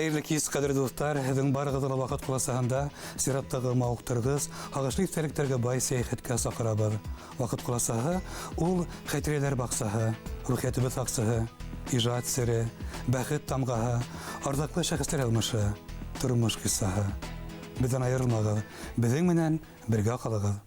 Хәйерле кис, ҡәҙерле дуҫтар! Һеҙҙең барығыҙҙы ла ваҡыт ҡуласаһында сираттағы мауыҡтырғыс, һағышлы иҫтәлектәргә бай сәйәхәткә саҡырабыҙ. Ваҡыт ҡуласаһы ул хәтирәләр баҡсаһы, рухиәтебеҙ һаҡсыһы, ижад сере, бәхет тамғаһы, арҙаҡлы шәхестәр яҙмышы, тормош ҡиссаһы. Беҙҙән айырылмағыҙ, беҙҙең менән бергә ҡалығыҙ!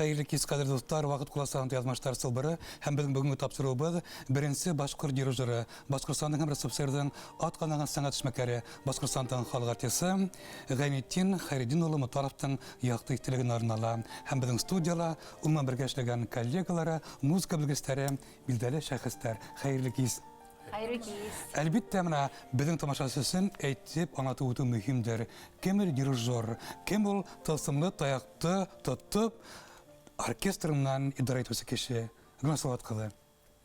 Хәйерле кис, ҡәҙерле дуҫтар! Ваҡыт ҡуласаһында яҙмыштар сылбыры һәм беҙҙең бөгөнгө тапшырыуыбыҙ беренсе башҡорт дирижеры, Башҡортостандың һәм РСФСРҙың ат ҡаҙанған сәнғәт эшмәкәре, Башҡортостандың халыҡ артисы Ғәйнетдин Хәйретдин улы Мотаровтың яҡты иҫтәлегенә арнала. Һәм беҙҙең студияла уның менән бергә эшләгән коллегалары, музыка белгестәре, билдәле шәхестәр. Хәйерле кис! Хәйерле кис! Әлбиттә, менә беҙҙең тамашасы өсөн әйтеп, аңлатып үтеү мөһимдер. Кем ул дирижер? Кем ул тылсымлы таякты тотоп, оркестр менән идарә итүсе кеше? Гөлназ Салават кызы.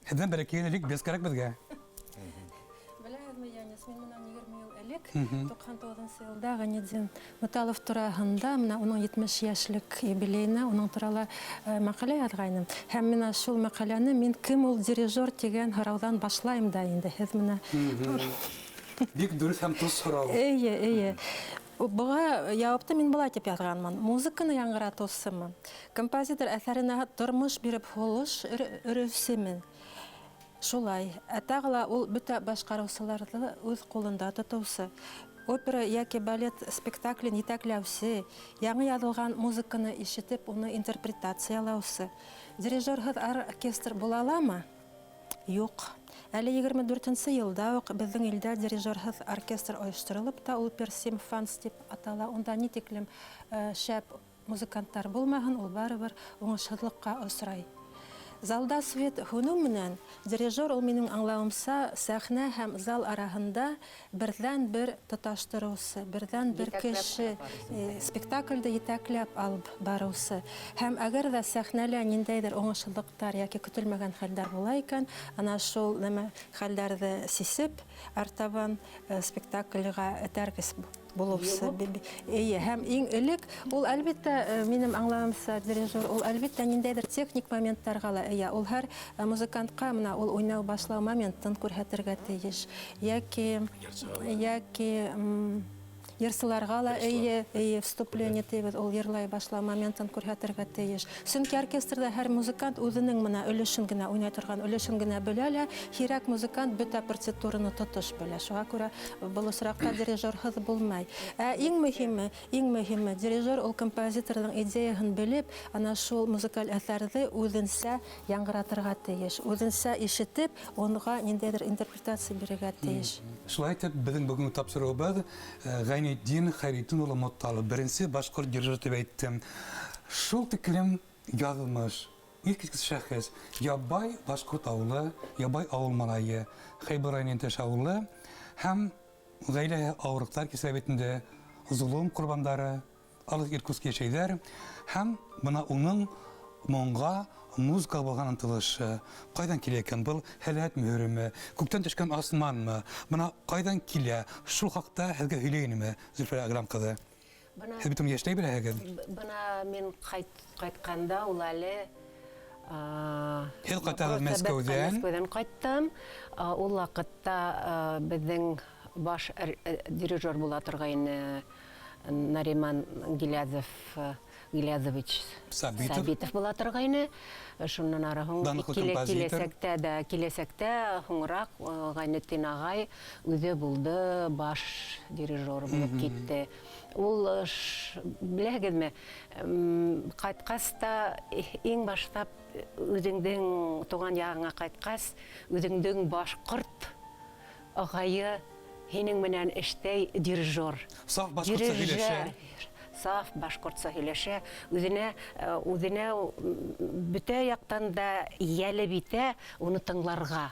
Һеҙҙән бәләкәй ликбез кәрәк беҙгә. Беләһегеҙме, Янис, мин менә 20 йыл элек, 99 нчы елда Ғәйнетдин Муталов тураһында, менә уның 70 йәшлек юбилейына уның турала мәҡәлә яҙғайным. Һәм менә шул мәҡәләне мин кем ул дирижер тигән һорауҙан башлайым да инде. Һеҙ менә Бик дөрөҫ һәм тос һорау. Эйе, эйе. Быға яуапты мин былай тип яҙғанмын. Музыканы яңғыратыусымы? Композитор әҫәренә тормош биреп һулыш өрөүсеме? Шулай. Ә тағы ла ул бөтә башҡарыусыларҙы үҙ ҡулында тотоусы, опера йәки балет спектаклен етәкләүсе, яңы яҙылған музыканы ишетеп, уны интерпретациялаусы. Дирижерһыҙ оркестр була аламы? Юҡ. Әле 24 нсе йылда уҡ беҙҙең илдә дирижерһыҙ оркестр ойошторолоп та, ул Персимфанс тип атала. Унда ни тиклем шәп музыканттар булмаһын, ул барыбер уңышһыҙлыҡҡа осрай. Залда свет һүнеү менән дирижер ул, минең аңлауымса, сәхнә һәм зал араһында берҙән-бер тоташтырыусы, берҙән-бер кеше, спектаклде етәкләп алып барыусы. Һәм әгәр ҙә сәхнәлә ниндәйҙер уңышһыҙлыҡтар йәки көтөлмәгән хәлдәр була икән, ана шул нәмә хәлдәрҙе сисеп, артабан спектакльгә этәргес булыусы. Эйе, һәм иң элек ул, әлбиттә, минем аңлавымса, дирижер ул, әлбиттә, ниндәйҙер техник моменттарға ла эйә. Ул һәр музыкантҡа мына ул уйнау башлау моментын күрһәтергә тейеш. Йәки йәки йырсыларға ла, эйе, эйе, вступление тибеҙ, ул йырлай башлау моментын күрһәтергә тейеш. Сөнки оркестрҙа һәр музыкант үҙенең мына өлөшөн генә уйнай торған өлөшөн генә белә лә, һирәк музыкант бөтә партитураны тотош белә. Шуға күрә был осраҡта дирижерһыҙ булмай. Ә иң мөһиме, иң мөһиме, дирижер ул композиторҙың идеяһын белеп, ана шул музыкаль әҫәрҙе үҙенсә яңғыратырға тейеш, үҙенсә ишетеп, онға ниндәйҙер интерпретация бирергә тейеш. Шулай итеп, беҙҙең бөгөнгө тапшырыуыбыҙ Ғәйнетдин Хәйретдин улы Моталов, беренсе башҡорт дирижеры тип әйттем. Шул тиклем яҙмыш, иҫ киткес шәхес. Ябай башҡорт ауылы, Ябай ауыл малайы, Хәйбулла районының Тәш ауылы һәм гаиләһе авырлыҡтар кисерә бит инде, золом ҡорбандары, Алыҫ Иркутск йәшәйҙәр һәм бына уның моңға, музыкаға булған ынтылышы ҡайҙан килә икән? Был һәләт мөһереме, күктән төшкән асманмы? Бына ҡайҙан килә? Шул хаҡта һеҙгә һөйләй инеме, Зөлфирә Әгъләм ҡыҙы? Бына Һеҙ бит уны йәшләй беләһегеҙ. Бына мин ҡайтҡанда ул әле Һеҙ ҡайтаһығыҙ Мәскәүҙән. Мәскәүҙән ҡайттым. Ул ваҡытта беҙҙең баш дирижер була торғайны Нариман Гилязов, Гилязович Сабитов, Сабитов була торғайны. Шуннан ары һуң Данлыҡлы композитор. Киләсәктә дә, киләсәктә һуңыраҡ Ғәйнетдин ағай үҙе булды, баш дирижер булып китте. Ул, беләһегеҙме, ҡайтҡас та иң башлап үҙеңдең туған яғыңа ҡайтҡас, үҙеңдең башҡорт ағайы һинең менән эштәй дирижер. Саф башҡортса һөйләшә. Саф башҡортса һөйләшә, үҙенә үҙенә бөтә яҡтан да йәлеп итә уны тыңларға.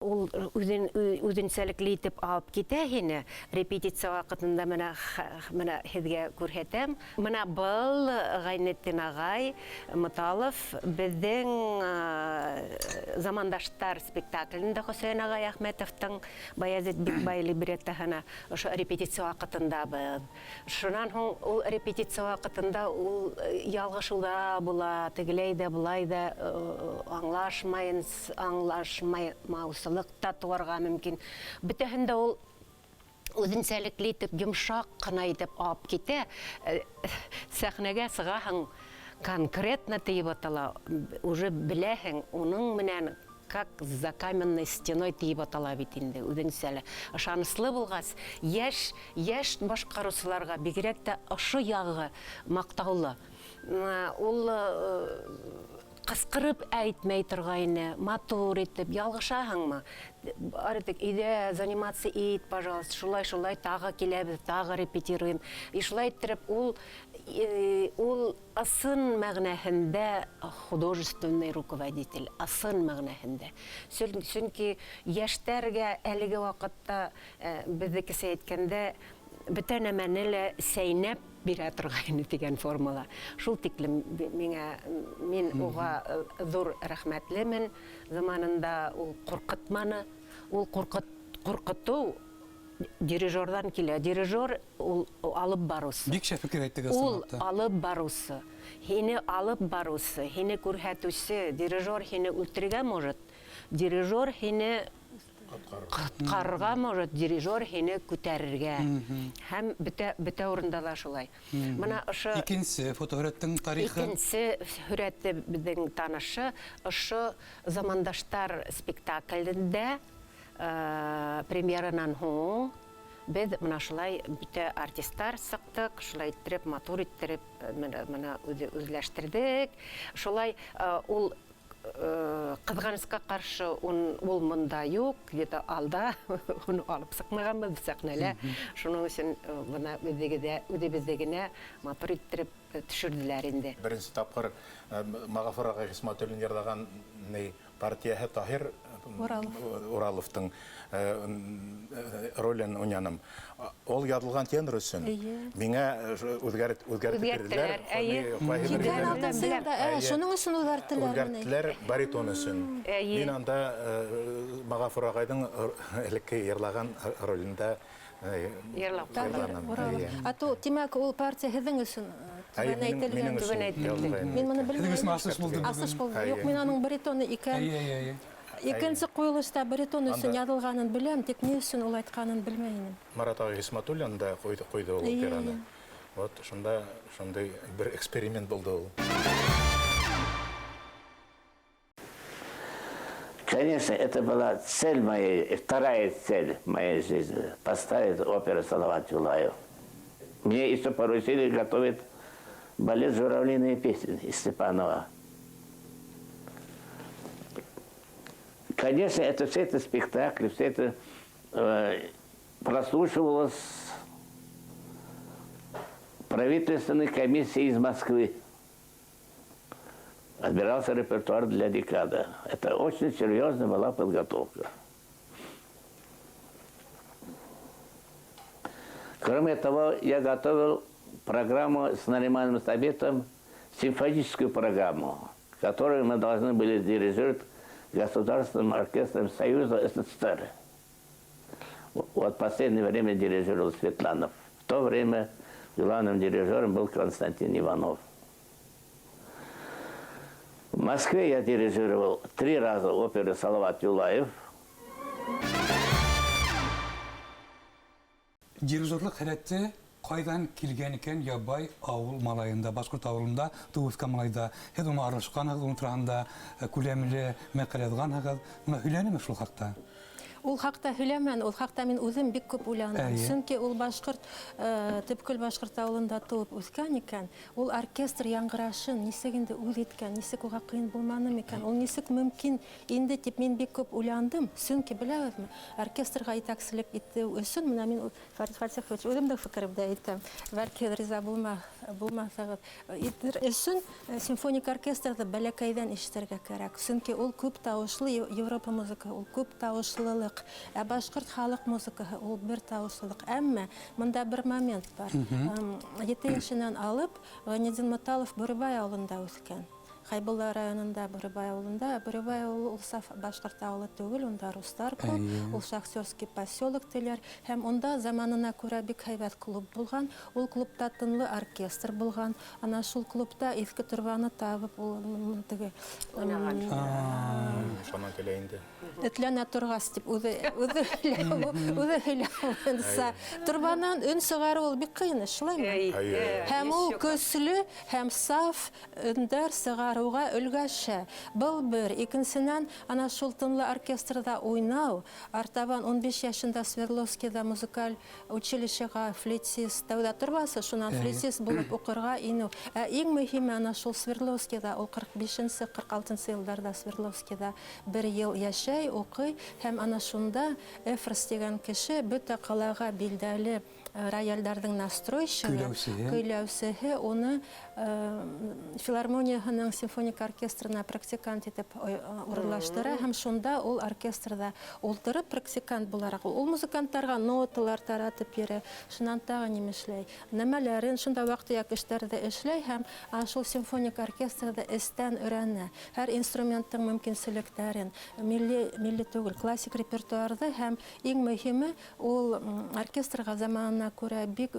Ул үҙен үҙенсәлекле итеп алып китә һине. Репетиция ваҡытында мына мына һеҙгә күрһәтәм. Мына был Ғәйнетдин ағай Моталов беҙҙең Замандаштар спектаклендә Хөсәйен ағай Әхмәтовтың Баязит Бикбай либреттоһына ошо репетиция ваҡытында беҙ. Шунан һуң ул репетиция ваҡытында ул ялғышыу ҙа була, тегеләй ҙә, былай ҙа аңлашмаусылыҡ та тыуарға мөмкин. Бөтәһен дә ул үҙенсәлекле итеп, йомшаҡ ҡына итеп алып китә. Сәхнәгә сығаһың, конкретно тейеп атала, уже беләһең, уның менән как за каменной стеной тейеп атала бит инде, үҙенсә лә. Ышаныслы булғас, йәш, йәш башҡарыусыларға бигерәк тә ошо яғы маҡтаулы. Ул ҡысҡырып әйтмәй торғайны, матур итеп, ялғышаһыңмы? Артыҡ өйҙә заниматься ит, пожалуйста, шулай-шулай тағы киләбеҙ, тағы репетируем. И шулай иттереп, ул ул ысын мәғәнәһендә художественный руководитель, ысын мәғәнәһендә. Сөнки йәштәргә әлеге ваҡытта беҙҙекесә әйткәндә бөтә нәмәне лә сәйнәп бирә торғайны тигән формала. Шул тиклем миңә мин уға ҙур рәхмәтлемен. Заманында ул ҡурҡытманы. Ул ҡурҡытыу дирижерҙан килә. Дирижер ул алып барыусы. Бик шәп фекер әйттегеҙ. Ул алып барыусы. Һине алып барыусы, һине күрһәтеүсе. Дирижер һине үлтерергә может. Дирижер һине ҡотҡарырға может, дирижер һине күтәрергә. Һәм бөтә бөтә урында ла шулай. Мына ошо икенсе фотоһүрәттең тарихы. Икенсе һүрәте беҙҙең танышы ошо Замандаштар спектаклендә премьеранан һуң беҙ мына шулай бөтә артисттар сыҡтыҡ, шулай иттереп, матур иттереп мына үҙләштерҙек. Шулай ул ҡыҙғанысҡа ҡаршы ул мында юҡ, где-то алда, уны алып сыҡмағанбыҙ сәхнәлә. Шуның өсөн бына үҙебеҙҙе генә матур иттереп төшөрҙөләр инде. Беренсе тапҡыр Мәғфүр ағай Хисмәтуллин йырлаған партияһы Таһир Ураловтың ролен уйнаным. Ул яҙылған тенор өсөн миңә үҙгәртеп бирҙеләр. Шуның өсөн үҙгәрттеләр. Үҙгәрттеләр баритон өсөн. Мин анда Мәғфүр ағайҙың элекке йырлаған ролендә йырлап. А то, тимәк, ул партия һеҙҙең өсөн Түбән әйтелгән. Түбән әйтелгән. Мин моны белмәйем. Һеҙҙең өсөн асыш булды бөгөн. Асыш булды. Юҡ, мин аның баритоны икән. Әйе, әйе, әйе. Икенсе ҡуйылышта баритон өсөн Анда- яҙылғанын беләм, тик ни өсөн ул айтҡанын белмәй инем. Марат ағай Хисматуллин да ҡуйҙы ул Эйе, операны. эйе. Вот шунда шундай бер эксперимент булды ул. Конечно, это была цель моей, вторая цель моей жизни – поставить оперу «Салават Юлаев». Мне еще поручили готовить балет «Журавлиные песни» из Степанова. Конечно, это все это спектакли, все это прослушивалось правительственной комиссией из Москвы. Отбирался репертуар для декада. Это очень серьезная была подготовка. Кроме того, я готовил программу с Нариманом Сабитом, симфоническую программу, которую мы должны были дирижировать Государственным оркестром Союза СССР. Вот в последнее время дирижировал Светланов. В то время главным дирижером был Константин Иванов. В Москве я дирижировал 3 раза оперу «Салават Юлаев». Дирижерлык һәләте ҡайҙан килгән икән ябай ауыл малайында, башҡорт ауылында тыуып үҫкән малайда? Һеҙ уны аралашҡанһығыҙ, уның тураһында күләмле мәҡәлә яҙғанһығыҙ. Бына һөйләнеме шул хаҡта? Ул хаҡта һөйләмән, ул хаҡта мин үҙем бик күп уйландым. Әйе. Сөнки ул Төпкөл башҡорт ауылында тыуып үҫкән икән, ул оркестр яңғырашын нисек инде үҙ иткән, нисек уға ҡыйын булманы микән, ул нисек мөмкин инде тип мин бик күп уйландым. Сөнки беләһегеҙме, оркестрға етәкселек итеү өсөн, менә мин Фәрит Фәтихович үҙемдең фекеремде әйтәм, бәлки риза булмаҫһығыҙ. Итер өсөн симфоник оркестрҙы бәләкәйҙән ишетергә кәрәк. Сөнки ул күп тауышлы Европа музыкаһы, ул күп тауышлылыҡ. Ә башҡорт халыҡ музыкаһы ул бер тауышлылыҡ. Әммә бында бер момент бар. 7 йәшенән алып Ғәйнетдин Моталов Бүребай ауылында үҫкән. Хәйбулла районында Бүребай ауылында. Бүребай ауылы ул саф башҡорт ауылы түгел, унда рустар күп, ул шахтерский поселок тиләр. Һәм унда заманына күрә бик һәйбәт клуб булған. Ул клубта тынлы оркестр булған. Ана шул клубта иҫке торбаны табып, ул теге, Уйнаған. Шунан килә инде. Этләнә торғас тип үҙе һөйләү буйынса. Торбанан өн сығарыу ул бик ҡыйын эш, шулаймы? Әй, Һәм ул еш юҡ. көслө һәм саф өндәр сығарыуға өлгәшә. Был бер. Икенсенән, ана шул тынлы оркестрҙа уйнау. Артабан 15 йәшендә Свердловскийҙа музыкаль училищеға флейтист, тәүҙә торбасы, шунан флейтист булып уҡырға инеү. Ә иң мөһиме, ана шул Свердловскийҙа, ул ҡырҡ бишенсе, ҡырҡ алтынсы йылдарҙа Свердловскийҙа бер йыл йәшәй, уҡый, һәм ана шунда Эфрос тигән кеше бөтә ҡалаға билдәле рояльдарҙың настройщигы, Көйләүсеһе. көйләүсеһе, уны филармонияһының симфоник оркестрына практикант итеп урынлаштыра, һәм шунда ул оркестрҙа ултырып практикант булараҡ, ул музыканттарға ноталар таратып бирә, шунан тағы нимә эшләй, нәмәләрен шунда ваҡ-төйәк эштәрҙе эшләй һәм шул симфоник оркестрҙа эстән өйрәнә һәр инструменттың мөмкинселектәрен, милли түгел, классик репертуарҙы, һәм иң мөһиме ул оркестрға заманына күрә бик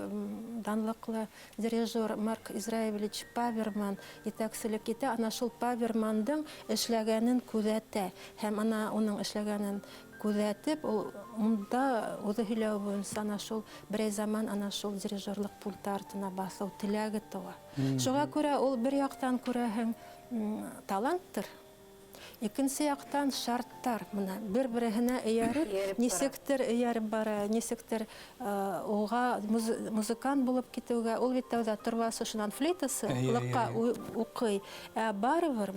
данлыҡлы дирижер Марк Израилевич Паверман етәкселек итә. Ана шул Павермандың эшләгәнен күҙәтә һәм ана уның эшләгәнен күҙәтеп, ул унда үҙе һөйләү буйынса ана шул берәй заман ана шул дирижерлыҡ пульты артына баҫыу теләге тыуа. Шуға күрә ул бер яҡтан күрәһең таланттыр, икенсе яҡтан шарттар бына бер-береһенә эйәреп, Эйәреп бара. нисектер эйәреп бара, нисектер уға музыкант булып китеүгә, ул бит тәүҙә торбасы, шунан флейтасы лыҡҡа уҡый. Ә барыбер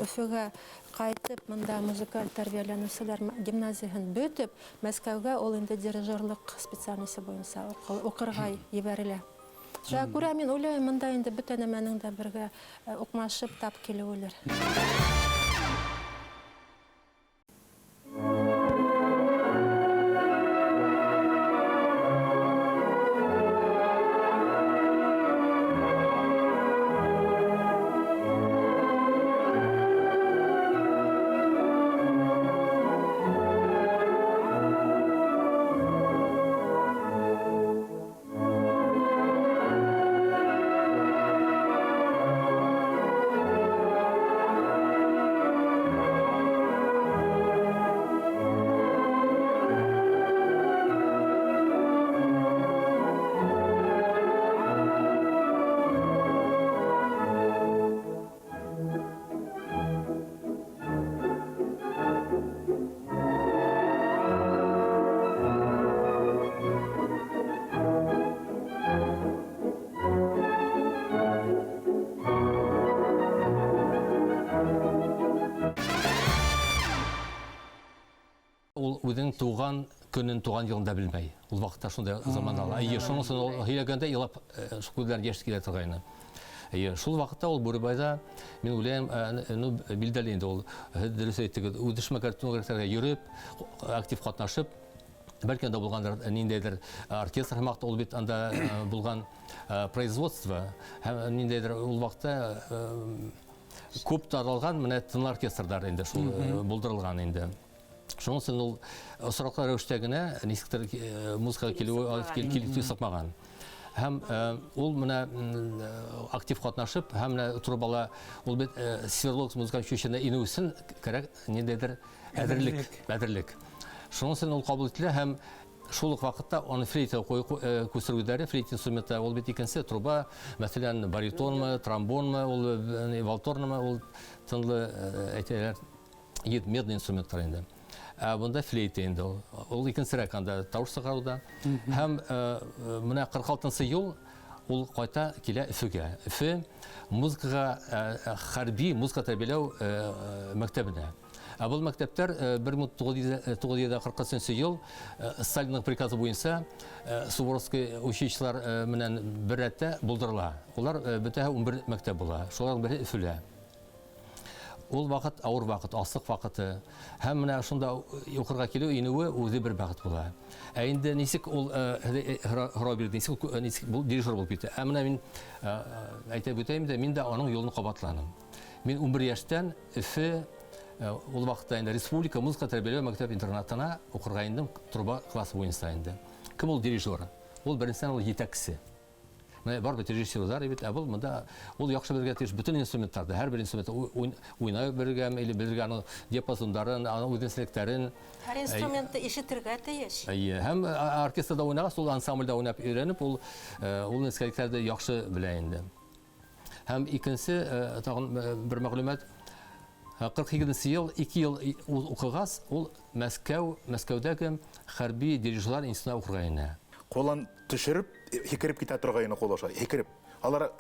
Өфөгә ҡайтып, мында музыкаль тәрбиәләнеүселәр гимназияһын бөтөп, Мәскәүгә ул инде дирижерлыҡ специальности буйынса уҡырға ебәрелә. Шуға күрә мин уйлайым, мында инде бөтә нәмәнең дә бергә уҡмашып тап килеүелер. Ул үҙенең тыуған көнөн, тыуған йылын да белмәй. Ул ваҡытта шундай заманда ала. Эйе, шуның өсөн ул һөйләгәндә илап, күҙҙәрен йәш килә торғайны. Эйе, шул ваҡытта ул Бүребайҙа, мин уйлайым, ну, билдәле инде ул, һеҙ дөрөҫ әйттегеҙ, үҙешмәкәр түңәрәктәргә йөрөп, актив ҡатнашып, бәлки анда булғандыр ниндәйҙер оркестр һымаҡ, ул бит анда булған производство, һәм ниндәйҙер ул ваҡытта күп таралған менә тынлы оркестрҙар инде шул булдырылған инде. Шуның өсөн ул осраҡлы рәүештә генә нисектер музыкаға килеүе килеп сыҡмаған. Һәм ул менә актив ҡатнашып, һәм менә трубала ул бит Свердловск музыка училищеһына инеү өсөн кәрәк ниндәйҙер әҙерлек, әҙерлек. Шуның өсөн ул ҡабул ителә һәм шул уҡ ваҡытта уны флейта күсереүҙәре, флейта инструменты, ул бит икенсе труба, мәҫәлән, баритонмы, тромбонмы, ул валторнмы, ул тынлы, әйтәләр, медный инструменттар инде. Ә бында флейта инде ул. Ул икенсерәк анда тауыш сығарыуҙа. Һәм менә ҡырҡ алтынсы йыл ул ҡайта килә Өфөгә. Өфө музыкаға, хәрби музыка тәрбиәләү мәктәбенә. Ә был мәктәптәр бер мең туғыҙ йөҙ ҡырҡ өсөнсө йыл Сталиндың приказы буйынса Суворовский училищелар менән бер рәттә булдырыла. Улар бөтәһе 11 мәктәп була. Шуларҙың береһе Өфөлә. Ул ваҡыт ауыр ваҡыт, аслыҡ ваҡыты. Һәм менә шунда уҡырға килеү, инеүе үҙе бер бәхет була. Ә инде нисек ул һорау бирҙе, нисек был дирижер булып китте. Ә менә мин әйтеп үтәйем дә, мин дә аның юлын ҡабатланым. Мин 11 йәштән Өфө ул ваҡытта инде Республика музыка тәрбиәләү мәктәп интернатына уҡырға индем, труба классы буйынса инде. Кем ул дирижер? Ул беренсенән ул етәксе. Менә бар бит режиссерлар бит, ә был монда ул яхшы белергә тиеш бөтен инструментларны, һәр бер инструментны уйнай белергә, или белергә аның диапазоннарын, аның үзенчәлекләрен. Һәр инструментны ишетергә тиеш. Әйе, һәм оркестрда уйнағас, ул ансамбльдә уйнап өйрәнеп, ул нечкәлекләрҙе яхшы белә инде. Һәм икенсе тагын бер мәгълүмат. Ҡырҡ һигеҙенсе йыл, ике йыл ул уҡығас, ул Мәскәүҙәге хәрби дирижерлар институтына уҡырға инә. Ҡулын төшөрөп, һикереп китә торғайны ҡул аша, һикереп. Алар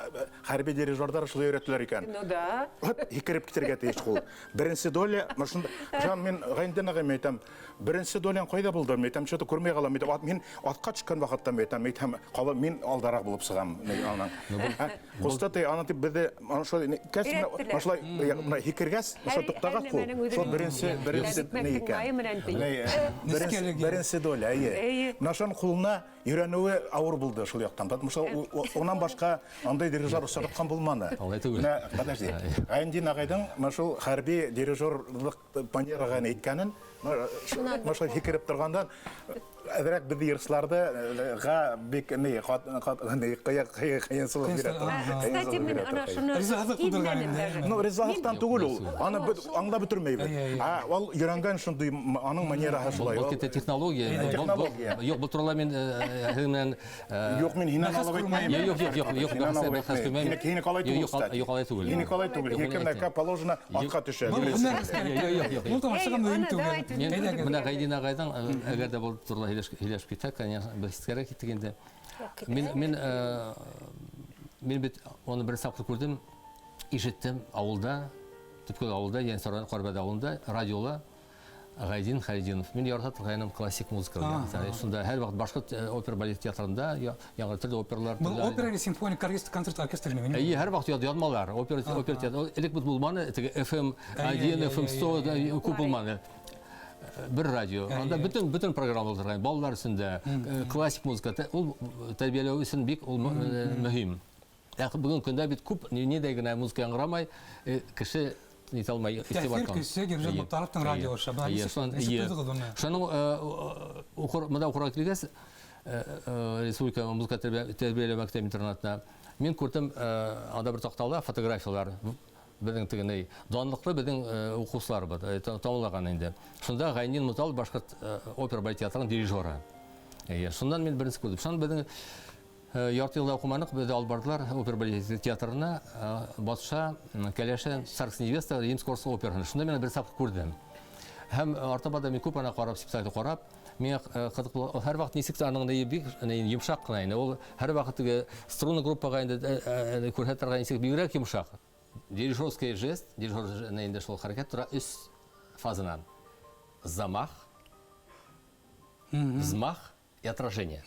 хәрби дирижерҙар шулай өйрәтәләр икән. Ну да. Һып, һикереп китергә тейеш ҡул. Беренсе доля, мына шунда, жан мин Ғәйнетдин ағайым әйтәм, беренсе доляң ҡайҙа булды? Мин әйтәм, что-то күрмәй ҡалам. Мин әйтәм, мин атҡа төшкән ваҡытта мин әйтәм, әйтәм, ҡала, мин алдараҡ булып сығам, ни, аның. Ну, был Ә, Ҡустаты, аны тип беҙҙе, ана шулай, ни, кәс, мына, Өйрәттеләр. мына шулай, мына һикергәс, мына шулай Һәр- туҡтағас һәр ҡул. нәмәнең үҙенең Шул беренсе Икмәктең ни икән? майы менән тейеп. Ни, Нескәлеге. беренсе доля, әйе. Әйе. Мына шуның ҡулына өйрәнеүе ауыр булды шул яҡтан. Потому что унан башҡа андай дирижер осратҡан булманы. Алай түгел. Менә, подожди. Ғәйнетдин ағайҙың мына шул хәрби дирижерлыҡ манераға әйткәнен, мына шулай һикереп торғандан әҙерәк беҙ йырсыларҙы бик ни, ҡат, ҡат, ни, ҡыя, ҡыя, ҡыйынсылыҡ бирә торған. Ҡыйынсылыҡ, Кстати, Ҡыйынсылыҡ мин бирә ана торған. шуны Ризаһыҙлыҡ тыуҙырған тиҙләнем инде. даже. Ну, ризаһыҙлыҡтан түгел ул. Аны аңлап бөтөрмәйбеҙ. Әйе, әйе. Ә, ул өйрәнгән шундай аның манераһы шулай. Был китә технология. Әйе, технология. Юҡ, был турала мин һеҙ менән Юҡ, мин һинән Бәхәс алып ҡормайым. әйтмәйем. Юҡ, юҡ, юҡ, юҡ, Һинән бәхәс алып бәхәс әйтмәйем. ҡормайым. Һине ҡалай Юҡ, түгел, юҡ, кстати. юҡ, ҡалай түгел. Һине ҡалай түгел. Юҡ, Һине мин кемдә әйтәм. как положено атҡа төшә. Был Беләсең. һөнәр эскәре. Юҡ, юҡ, юҡ, Был юҡ. тамашаға Эй, мөһим ана, түгел. давайте, Мин Әйҙәгеҙ. менә Ғәйнетдин ағайҙың әгәр ҙә был турала һөйләшеп китһәк, конечно, беҙ кәрәк киттек инде. Мин бит уны бер тапҡыр күрҙем, ишеттем ауылда, төпкөл ауылда, Йәнсарай Ҡарбәҙ ауылында, радиола Ғәйдин Хәйретдинов. Мин ярата торғайным классик музыка. Шунда һәр ваҡыт башҡорт опера балет театрында яңы төрлө опералар, Был төрлө опера или симфоник оркестр, концерт оркестры ми? Эйе, һәр ваҡыт яҙмалар, опера театр. Элек бит булманы, теге эф Әйе, один, эф сто, әйе, әйе. күп булманы. Бер радио. Анда бөтен программа булдырған. Балалар өсөн дә, классик музыка, ул тәрбиәләү өсөн бик ул мөһим. Ә бөгөн көндә бит күп ниндәй генә музыка яңғырамай, кеше нитә алмай, игътибар Тәьҫир кылмай. көсө Герман Эйе. Муптаровтың Эйе. радиосы. Бына Эйе, нисек эйе. тойҙоғоҙ уны? Шуның мында уҡырға килгәс, Республика музыка тәрбиәләү мәктәп интернатына мин күрҙем, анда бер таҡтала фотографиялар. Беҙҙең тегенәй данлыҡлы беҙҙең уҡыусыларыбыҙ тамамлаған инде. Шунда Ғәйнетдин Муталов башҡорт опера балет театрының дирижеры. Эйе, шундан мин беренсе күрҙем. Шунан беҙҙең ярты йылда уҡыманыҡ, беҙҙе алып барҙылар опера балет театрына, батша кәләше Царская невеста Римского операһына. Шунда мин бер тапҡыр күрҙем. Һәм артаба да мин күп ана ҡарап, спектакль ҡарап, миңә ҡыҙыҡ була. Һәр ваҡыт нисек тә аның ни бик, ни йомшаҡ ҡына ине. Ул һәр ваҡыт теге струнный группаға инде күрһәтә торған нисек бигерәк йомшаҡ. Дирижерский жест, дирижер инде шул хәрәкәт тора өс фазанан. Замах, Взмах и отражение.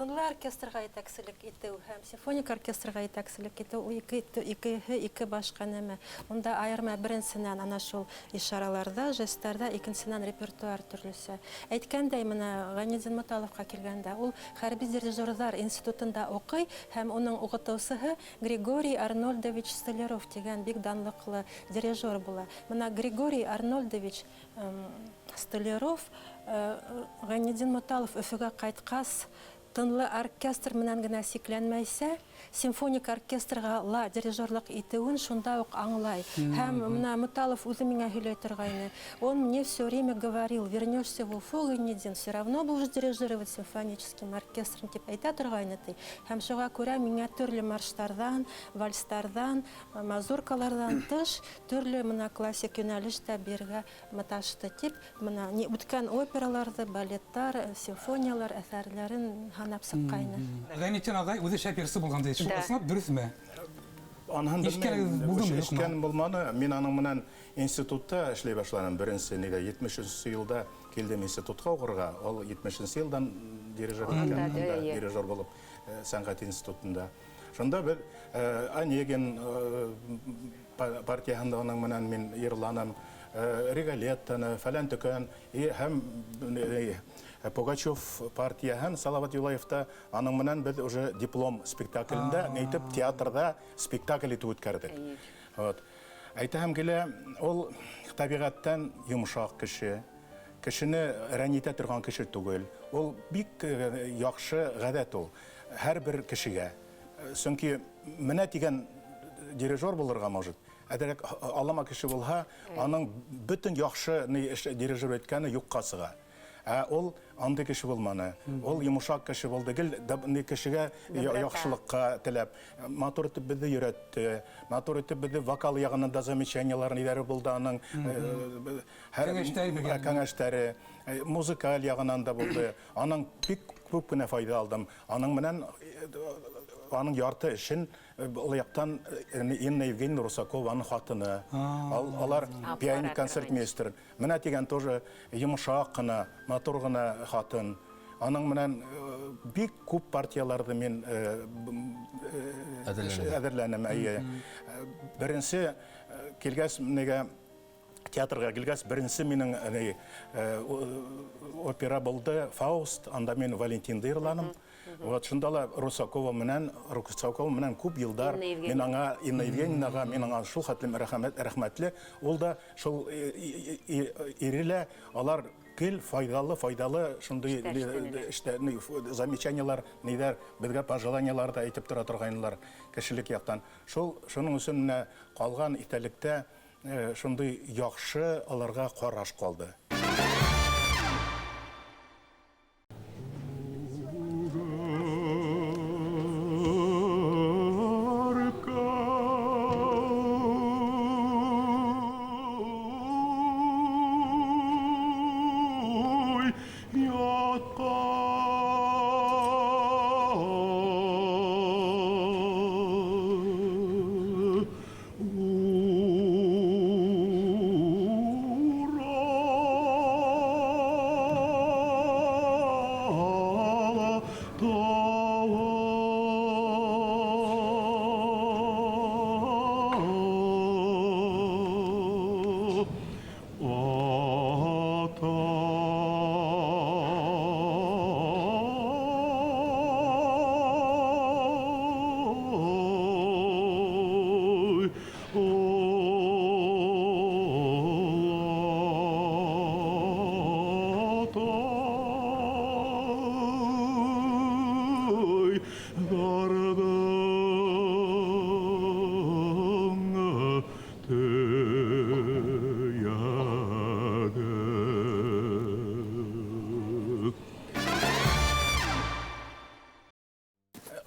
Тынлы оркестрға етәкселек итеү һәм симфоник оркестрға етәкселек итеү ул икеһе ике башҡа нәмә. Унда айырма беренсенән ана шул ишараларҙа, жесттарҙа, икенсенән репертуар төрлөсә. Әйткәндәй, мына Ғәйнетдин Моталовҡа килгәндә, ул хәрби дирижерҙар институтында уҡый һәм уның уҡытыусыһы Григорий Арнольдович Столяров тигән бик данлыҡлы дирижер була. Мына Григорий Арнольдович Столяров Ғәйнетдин Моталов Өфөгә ҡайтҡас тынлы оркестр менән генә сикләнмәйсә, симфоник оркестрға ла дирижерлыҡ итеүен шунда уҡ аңлай. Һәм мына Моталов үҙе миңа һөйләй торғайны. Он мне все время говорил: вернешься в Уфу, Гайнетдин, все равно будешь дирижировать симфоническим оркестром, тип әйтә торғайны, ти. Һәм шуға күрә миңа төрлө марштарҙан, вальстарҙан, мазуркаларҙан тыш төрлө мына классик йүнәлеш тә бирергә маташты, тип мына ни үткән операларҙы, балеттар, симфониялар әҫәрләрен һанап сыҡҡайны. Ғәйнетдин ағай үҙе шәп йырсы булған ти. Шул ысынлап дөрөҫмө? Аныһын Ишкән белмәйем. булдымы, юҡмы? Ишкән булманы. Мин аның менән институтта эшләй башланым. Беренсе нигә етмеш өсөнсө йылда килдем институтҡа уҡырға. Ул етмешенсе йылдан дирижер Анда, икән, да, анда иә. дирижер булып сәнғәт институтында. Шунда беҙ Онегин партияһында уның менән мин йырланым, Риголеттоны, фәлән төкән, и һәм Пугачев партияһын Салават Юлаевта аның менән беҙ уже диплом спектаклендә әйтеп театрҙа спектакль итеп үткәрҙек. Вот. Әйтәһем килә, ул табиғәттән йомшаҡ кеше, кешене рәнйетә торған кеше түгел. Ул бик яҡшы ғәҙәт ул һәр бер кешегә. Сөнки менә тигән дирижер булырға может. Әҙерәк алама кеше булһа, аның бөтөн яҡшы ни эш дирижер иткәне юҡҡа сыға. Ә ул андый кеше булманы. Ул йомшаҡ кеше булды. Гел ни кешегә яҡшылыҡҡа теләп, матур итеп беҙҙе өйрәтте, матур итеп беҙҙе вокал яғынан да замечаниелар ниләре булды аның, һәр Кәңәштәре биргән. кәңәштәре, музыкаль яғынан да булды. Аның бик күп кенә файҙа алдым. Аның менән аның ярты эшен ул яҡтан Инна Евгеньевна Русакованың хатыны. Алар Аппарат пианино концертмейстер. Менә тигән тоже йомшаҡ ҡына, матур ғына хатын. Аның менән бик күп партияларҙы мин Әҙерләнем. әҙерләнем, әйе. Беренсе килгәс, нигә театрға килгәс, беренсе минең опера булды Фауст, анда мин Валентинды йырланым. Вот шунда ла Русакова менән, Русакова менән күп йылдар Инна Евгеньевна. мин аңа, Инна Евгеньевнаға, мин аңа шул хәтлем рәхмәтле. Ул да шул ире лә алар гел файҙалы, файҙалы шундай Эштәр эшләнеләр. эштә, ни, замечаниелар, ниләр, беҙгә пожеланиелар ҙа әйтеп тора торғайнылар кешелек яҡтан. Шул, шуның өсөн менә ҡалған иҫтәлектә шундай яҡшы аларға ҡараш ҡалды.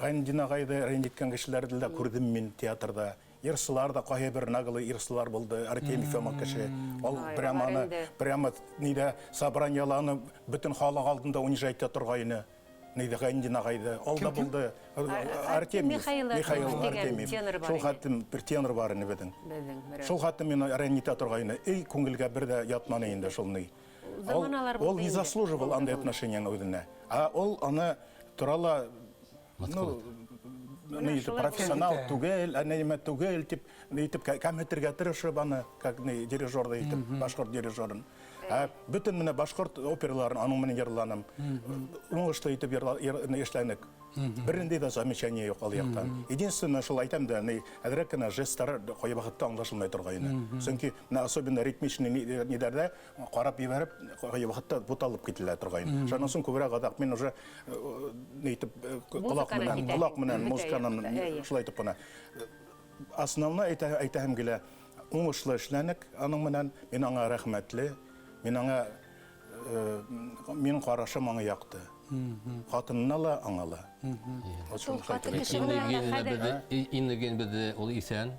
Гайнетдин агайды рәнҗеткән кешеләрне дә күрдем мин театрда. Йырчылар да кайсы бер наглый йырчылар булды. Артемий Фома кеше. Ул прямо аны, прямо нидә собраниеларны бөтен халык алдында унижать итә торгайны. Нидә Гайнетдин агайды. Ул да булды. Артемий, Михаил Артемьев. Шул хәтлем бер тенор бар иде безнең. Шул хәтлем мине рәнҗетә торгайны. Эй, күңелгә бер дә ятманы инде шул ни. Ул не заслуживал андый отношенияне үзенә. Ә ул аны торала, ну, ни профессионал түгел, ә нәмә түгел дип, итеп кәмһетергә тырышып аны, как ни дирижер да итеп, башкорт дирижерын. Ә бөтен менә башкорт операларын аның белән йырланым. Уңышлы итеп эшләнек. Бернинди дә замечание юк ул яктан. Единственное, шул әйтәм дә, ни, әзрәк кенә жестлар кай вакытта аңлашылмый торгайны. Чөнки менә особенно ритмичный ниләрдә карап җибәреп, кай вакытта буталып кителә торгайны. Шуннан соң күбрәк адак мин уже ни итеп колак менән, колак менән музыканы шулай итеп кына. Основной әйтәһем килә, уңышлы эшләнек аның менән, мин аңа рәхмәтле, мин аңа минем карашым аңа якты. Хатынына ла, аңа ла. Инна Евгеньевна бездә ул исән.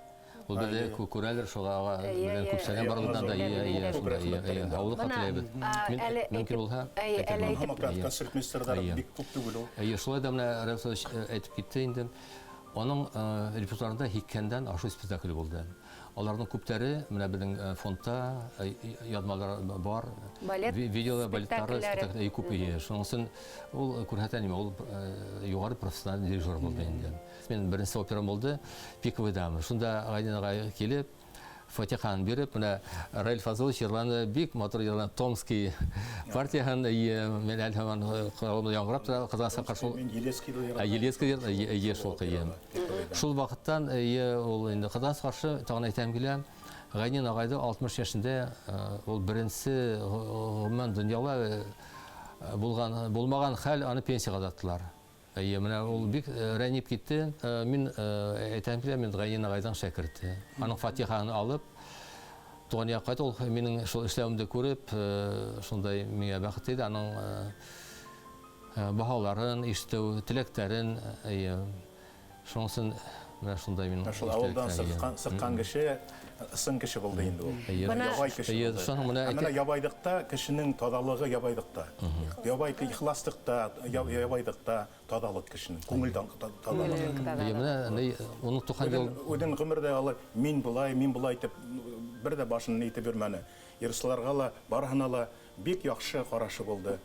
Ул безне күрәлер, шуңа ага белән күп сәлам барлыгыннан да ия, ия, шунда ия, ия. Авылы хәтерләйбез. Мөмкин булһа, концертмейстерлар бик күп түгел ул. Әйе, шулай да менә Рәүф әйтеп китте инде. Аның репертуарында һиккәндән ашу спектакле булды. Аларның күпләре менә безнең фондта язмалар бар. Балет видеолар, балетлары, спектакль күп ие. Шуның өчен ул күрсәтә ниме, ул югары профессиональ дирижер булды инде. Мин беренче операм булды, Пиковый дама. Шунда Гайнин агай килеп, фатиханы биреп, менә Раил Фазылович йырланы, бик матур йырланы, Томский партияһын, мин әле һаман колагымда яңгырап тора, кызганычка каршы ул. Мин Елецкийда йырладым. Елецкий ие шул ие. Шул вакыттан ие ул инде кызганычка каршы тагын әйтәм килә, Гайнин агайды 60 яшендә ул беренче гомумән дөньяда булган булмаган хәл, аны пенсиягә озаттылар. Әйе, менә ул бик рәнҗеп китте. Мин әйтәм килә, мин Гайнин агайдан шәкерте. Аның фатихасын алып, туган якка кайтты. Ул минем шул эшләвемне күреп, шундай миңа бәхет иде. Аның баһаларын ишетү, теләкләрен, әйе. Шуның өчен менә шундай минем. Шул авылдан чыккан, чыккан кеше, ысын кеше булды инде ул. Ябай кеше булды. Ә менә ябайлыкта кешенең тазалыгы ябайлыкта. Ябай ихласлыкта, ябайлыкта тазалык кешенең, күңел тазалыгы. Менә уның 90 ел. Үзен гомердә алай, мин болай, мин болай дип бер дә башын итеп йөрмәне. Йырчыларга ла, барыһына ла бик яхшы карашы булды.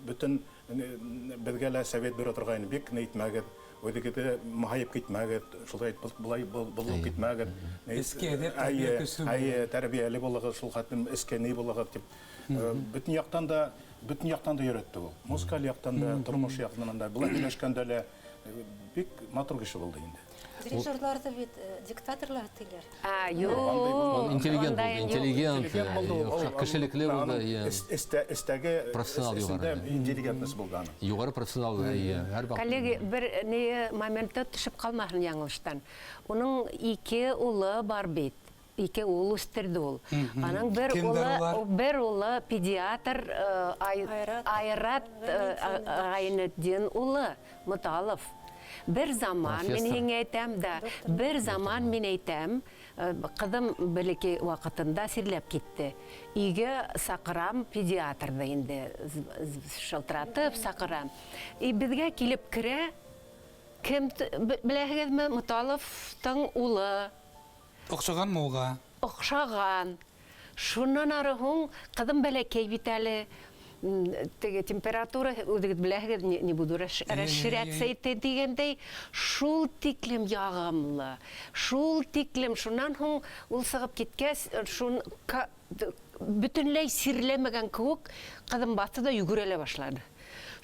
Бөтен безгә лә совет бирә торган, бик ни итмәгез, үзегезне маһаеп китмәгез, шулай болай булып китмәгез. Эске әдәп тәрбия көчле булды. Әйе, тәрбияле булыгыз, шул хәтлем эске ни булыгыз дип. Бөтен яктан да, бөтен яктан да өйрәтте ул. Музыкаль яктан да, тормыш яктан да, болай сөйләшкәндә лә бик матур кеше булды инде. Дирижерлар да бит диктаторлар диләр. А, юк. Интеллигент булды, интеллигент, кешелекле булды. Эстәге профессионал югары. Интеллигентность булды аның. Югары профессионал, һәр вакыт. Коллеги, бер ни моментта төшеп калмасын яңылыштан. Уның ике улы бар бит. Ике ул үстерде ул. Аның бер улы, бер улы педиатр Айрат Гайнетдин улы Муталов. Бер заман мин һиңә әйтәм дә, бер заман мин әйтәм, кызым бәләкәй вакытында сирләп китте. Өйгә сакырам педиатрды инде, шылтыратып сакырам. И безгә килеп керә, кем беләһегезме, Муталовтың улы. Охшаганмы уга? Охшаган. Шуннан ары һуң кызым бәләкәй бит әле. Теге температура, үзегез беләһегез, не буду расширяться итә дигәндәй, шул тиклем ягымлы, шул тиклем, шуннан һуң ул сыгып киткәс, шун бөтенләй сирләмәгән кебек, кызым басты да йөгерә лә башлады.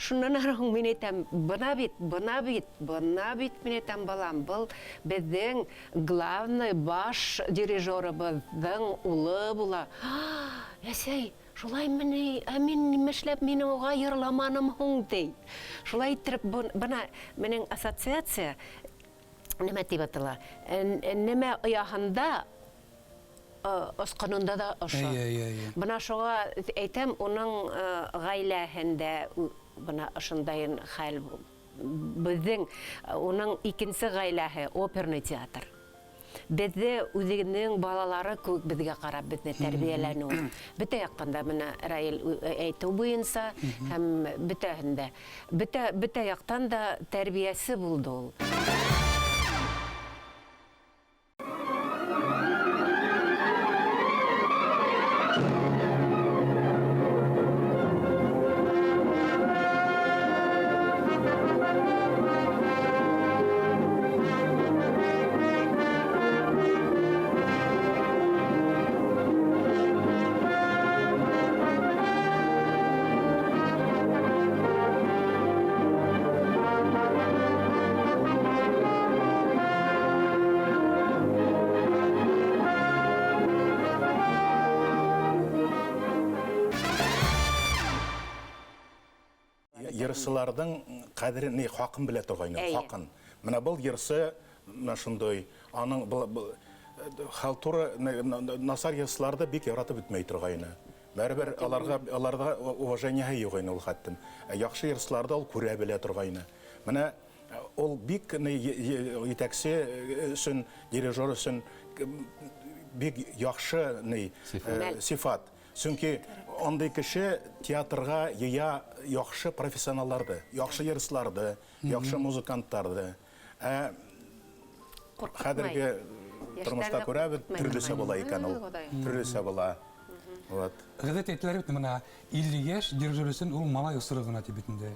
Шуннан ары һуң мин әйтәм, бына бит, бына бит, бына бит, мин әйтәм, балам, был безнең главный баш дирижерыбыҙҙың улы була. Әсәй, шулай мени, ә мин нимәшләп мине уға йырламаным һуң ти. Шулай иттереп, бына минең ассоциация нимә тип атала? Нимә ояһында, осҡононда да ошо. Бына шуға әйтәм, уның ғаиләһендә бына ошондайын хәл Беҙҙең уның икенсе ғаиләһе оперный театр. Беҙҙе үҙенең балалары кеүек беҙгә ҡарап беҙҙе тәрбиәләне ул. Бөтә яҡтан да менә Раил әйтеү буйынса һәм бөтәһендә. Бөтә яҡтан да тәрбиәсе булды ул. Йырсыларҙың ҡәҙерен, ни, хаҡын белә торғайны, хаҡын. Менә был йырсы, менә шундай, аның был халтура, насар йырсыларҙы бик яратып бөтмәй торғайны. Бәрібер аларға уважениеһы юҡ ине ул хәттем. Яҡшы йырсыларҙы ул күрә белә торғайны. Менә ул бик етәксе өсөн, дирижер өсөн бик яҡшы сифат. Сөнки андай кеше театрға йыя яҡшы профессионалларҙы, яҡшы йырсыларҙы, яҡшы музыканттарҙы. Хәҙерге тормошта күрәбеҙ, төрлөсә була икән ул. Төрлөсә була. Вот. Ғәҙәт әйтеләр бит, мына 50 йәш дирижер өсөн ул малай осоро ғына тип бит инде.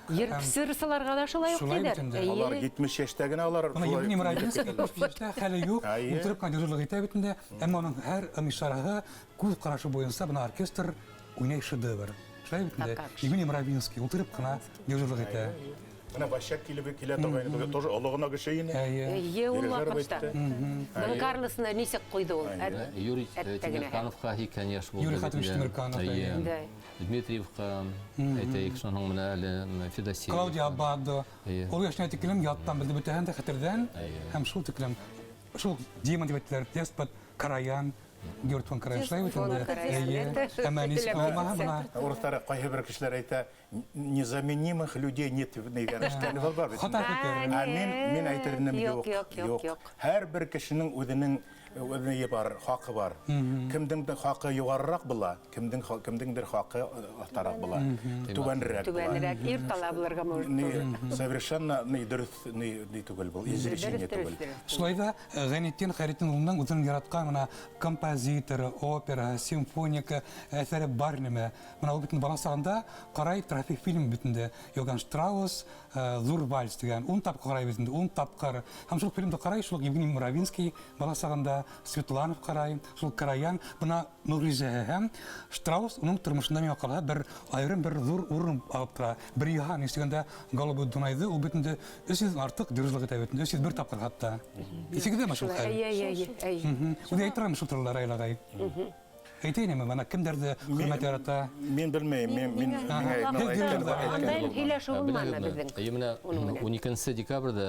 Йырсыларға ла шулай уҡ тиҙәр. Алар 70 йәштә генә алар. Мына Евгений Муравьев 70 йәштә хәле юҡ, ултырып ҡына дирижерлыҡ итә бит инде. Әммә уның һәр ым-ишараһы, күҙ ҡарашы буйынса бына оркестр уйнай шедевр. Шулай бит инде. Евгений Муравьевский ултырып ҡына дирижерлыҡ итә. Менә Ващак килеп килә торган, тоже оло ғына кеше ине. Әйе, ул ваҡытта. Дон Карлосны нисек ҡуйҙы ул? Юрий Тимиркановҡа һикһән йәш булды. Юрий Хатович Тимирканов. Дмитриевҡа, әйтәйек, шуның менән әле Федосеев. Клаудия Аббадо. Ул йәшенә тиклем яттан белде бөтәһен дә хәтерҙән һәм шул тиклем шул Димон тип әйттеләр, Деспот Караян, Георг фон Караян шулай бит инде. Әйе, әммә нисек булмаһа бына. Урыҫтар ҡайһы бер кешеләр әйтә, незаменимых людей нет дигән эштән бар бит. Хата фекер. Ә мин әйтер инем, юҡ, юҡ. Һәр бер кешенең үҙенең үҙенә бар, хаҡы бар. Кемдеңдер хаҡы юғарыраҡ була, кемдеңдер хаҡы аҫтараҡ була, түбәнерәк була. Түбәнерәк, ир талап булырға мөмкин. Совершенно ни дөрөҫ, ни түгел был, изречение түгел. Шулай ҙа Ғәйнетдин Хәйретдин улының үҙенең яратҡан мына композиторы, опера, симфоника әҫәре бар нәмә. Мына ул бит бала сағында ҡарай трофей фильм бит инде. Йоганн Штраус Ҙур вальс тигән 10 тапҡыр ҡарай бит инде, 10 тапҡыр. Һәм шул фильмды ҡарай, шул Евгений Муравинский бала сағында, Светланов ҡарай, шул Караян, бына мөғжизәһе һәм Штраус уның тормошонда миңә ҡалһа бер айырым бер ҙур урын алып тора. Бер йыһан ишегендә Голубой Дунайҙы ул бит инде 300 артыҡ дирижерлыҡ итә бит инде, 301 тапҡыр хатта. Исегеҙҙәме шул хәл? Әй, әй, әй. Үҙе әйтә шул турала Раил ағай. Әйтәйенме, бына кемдәрҙе хөрмәт ярата? Мин белмәйем, мин Андай һөйләшеү булманы беҙҙең. Әйе, менә 12 декабрҙә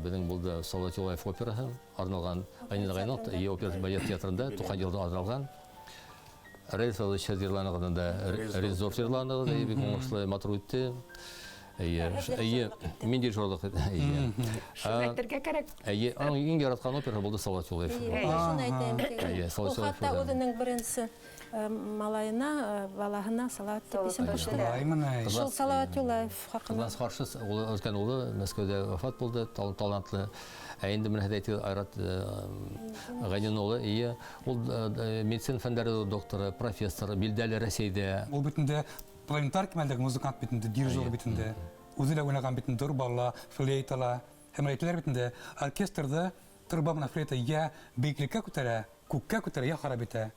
беҙҙең булды Салават Юлаев операһы арналған Ғәйнетдин ағайның опера балет театрында туған йылда арналған. Раил Фәүзович йырланығыҙ да, Рездорф йырланығыҙ, бик уңышлы матур үтте. Әйе, әйе, мин дирижерлыҡ. Әйе. Шуны әйтергә кәрәк. Әйе, аның иң яратҡан операһы булды Салават Юлаев. Әйе, шуны әйтәйем. Әйе, Салават Ул Юлаев. хатта үҙенең беренсе малайына, балаһына Салават тип исем ҡушты. Шул Салават Юлаев хаҡында. Кызганыс каршы, улы, өлкән улы Мәскәүҙә вафат булды, талантлы. Ә инде менә һеҙ әйтегеҙ, Айрат Ғәйнетдин улы, эйе, ул медицина фәндәре докторы, профессор, билдәле Рәсәйҙә. Ул бит инде планетар кимәлдәге музыкант бит инде, дирижер бит инде. Үҙе лә уйнаған бит инде, торбала, флейтала. Һәм әйтәләр бит инде, оркестрҙа торба менән флейта йә бейеклеккә күтәрә, күккә күтәрә, йә харап итә.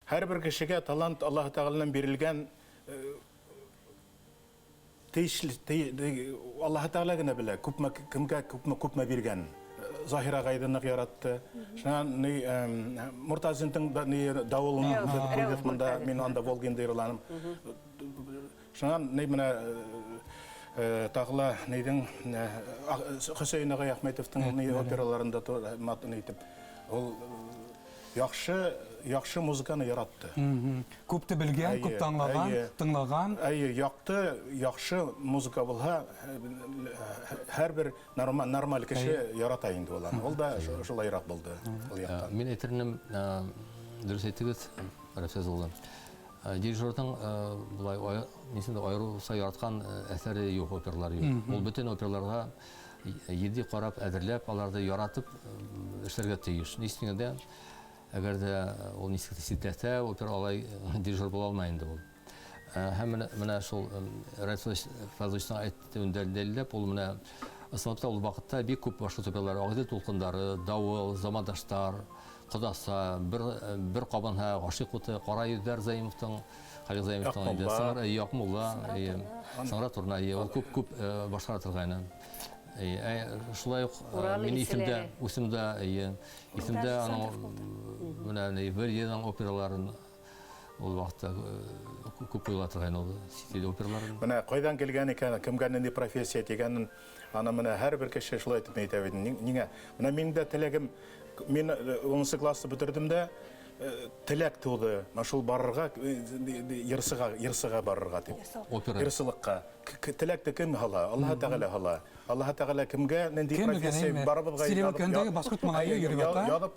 Һәрбер кешегә талант Аллаһы Тәгаләдән бирелгән тейешле Аллаһы Тәгалә генә белә, күпме кемгә күпме күпме биргән. Заһир агай да нык яратты. Шуннан ни Муртазиндың да ни Давылын куйдык монда, мин анда Волгинда йырланым. Шуннан ни менә тагы ла нидең Хөсәен агай Әхмәтовтың ни операларында матын итеп. Ул яхшы, яхшы музыканы яратты. Күп тә белгән, күп тә аңлаган, тыңлаган. Әйе, якты, яхшы музыка булһа, һәрбер нормаль кеше ярата инде ул аны. Ул да шулайрак булды ул яктан. Мин әйтер идем, дөрес әйттегез, Рәфис улы. Дирижерның болай нисендә аеруча яраткан әсәре юк, опералары юк. Ул бөтен операларга Етди карап, әзерләп, аларны яратып эшләргә тиеш. Ни өчен дә, әгәр дә ул ничек тә читләсә, опера алай дирижер була алмый инде ул. Һәм менә, менә шул Рәис Фазлычның әйтүен дәлилләп, ул менә ысынлап та ул вакытта бик күп башкорт опералары, Агыйдел дулкыннары, Давыл, Замандаштар, Кодаса, бер, бер кабынһа, Гашыйк уты, Кара йөзләр Заимовтың, Халил Заимовтың инде, Сыңар, Якмулла, Сыңра турна, ул күп күп башкара торгайны. Шулай ук мин исемдә, үсемдә, исемдә аның менә Вердиның операларын ул вакытта күп куела торган ул чит ил операларын. Менә кайдан килгән икән, кемгә нинди профессия дигәнен, аны менә һәрбер кеше шулай итеп әйтә бит. Ниңә? Менә минем дә теләгем, мин 10 классны бетердем дә, теләк туды, менә шул барырга, йырсыга, йырсыга барырга дип. Опера. Йырсылыкка. Теләкне кем һала? Аллаһы Тәгалә һала. Аллаһы Тәгалә кемгә нинди профессия барыбызга язып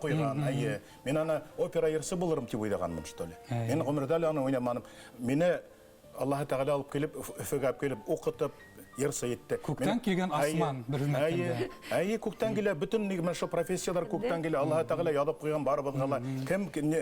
куйган. Әйе. Мин аны опера йырчы булырым дип уйлаганмын, что ли. Мин гомердә әле аны уйламадым. Мине Аллаһы Тәгалә алып килеп, Өфөгә алып килеп, укытып, йырчы итте. Күктән килгән асман, бер сүз әйткәндә. Әйе, күктән килә, бөтен менә шул профессияләр күктән килә. Аллаһы Тәгалә язып куйган барыбызга ла. Кем кем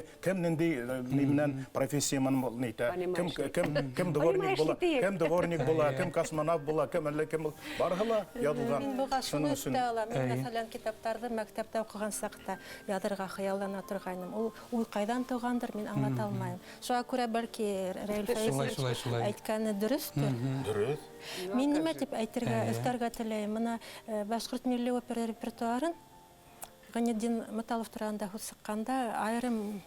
нинди ни белән профессия менән ни итә. Кем кем кем дворник була, кем дворник була, кем космонавт була, кем әллә кем барысы ла язылган. Мин буга шуны өстә алам. Мин, мәсәлән, китапларны мәктәптә укыган чакта язырга хыяллана торгайным. Ул уй кайдан тугандыр, мин аңлата алмыйм. Шуңа күрә, бәлки, Раил Фәизович әйткәне дөрестер. Дөрес. Мин нимә дип әйтергә, өстәргә теләйм? Менә башкорт милли опера репертуарын Гайнетдин Моталов турында һүз чыкканда, аерым,